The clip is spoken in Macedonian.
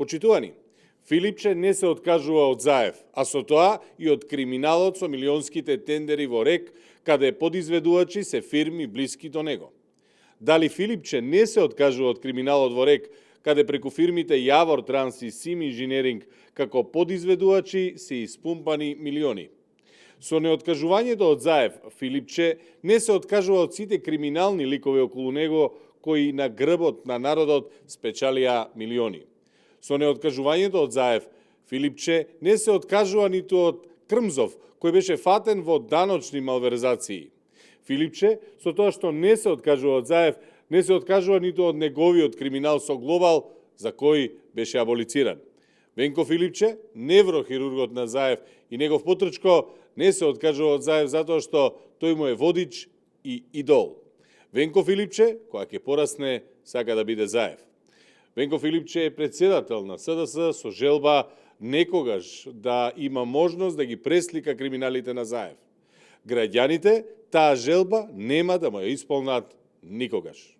Почитувани, Филипче не се откажува од Заев, а со тоа и од криминалот со милионските тендери во РЕК, каде подизведувачи се фирми блиски до него. Дали Филипче не се откажува од криминалот во РЕК, каде преку фирмите Јавор Транс и Сим Инженеринг како подизведувачи се испумпани милиони? Со неоткажувањето од Заев, Филипче не се откажува од сите криминални ликови околу него кои на грбот на народот спечалија милиони. Со неоткажувањето од Заев, Филипче не се откажува ниту од Крмзов, кој беше фатен во даночни малверзации. Филипче, со тоа што не се откажува од Заев, не се откажува ниту од неговиот криминал со Глобал, за кој беше аболициран. Венко Филипче, неврохирургот на Заев и негов потрчко, не се откажува од Заев затоа што тој му е водич и идол. Венко Филипче, која ќе порасне, сака да биде Заев. Венко Филипче е председател на СДС со желба некогаш да има можност да ги преслика криминалите на Заев. Граѓаните таа желба нема да му ја исполнат никогаш.